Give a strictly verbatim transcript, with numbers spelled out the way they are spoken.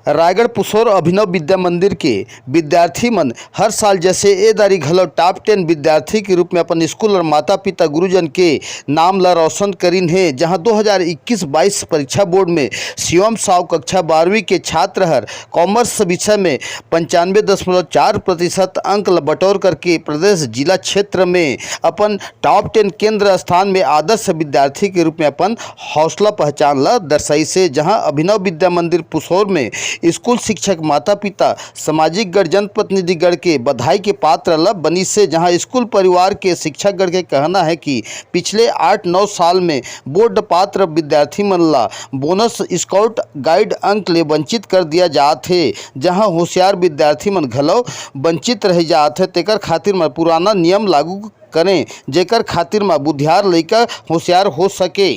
रायगढ़ पुसौर अभिनव विद्या मंदिर के विद्यार्थी मन हर साल जैसे ए दारी घलो टॉप टेन विद्यार्थी के रूप में अपन स्कूल और माता पिता गुरुजन के नाम ला रोशन करिन हे, जहां दो हज़ार इक्कीस बाईस परीक्षा बोर्ड में शिवम साव कक्षा बारहवीं के छात्र हर कॉमर्स विषय में पंचानवे दशमलव चार प्रतिशत अंक ला बटोर करके प्रदेश जिला क्षेत्र में अपन टॉप टेन केंद्र स्थान में आदर्श विद्यार्थी के रूप में अपन हौसला पहचान ला दर्शाइसे, जहां अभिनव विद्या मंदिर पुसौर में स्कूल शिक्षक, माता पिता, सामाजिक गण, जनप्रतिनिधिगण के बधाई के पात्र ला बनिसे, जहां स्कूल परिवार के शिक्षकगण के कहना है कि पिछले आठ नौ साल में बोर्ड पात्र विद्यार्थी मन ला बोनस स्काउट गाइड अंक ले वंचित कर दिया जात हे, जहां होशियार विद्यार्थी मन घलो वंचित रह जात हे, तेकर खातिर म पुराना नियम लागू करें, जेकर खातिर म बुधियार लइका होशियार हो सके।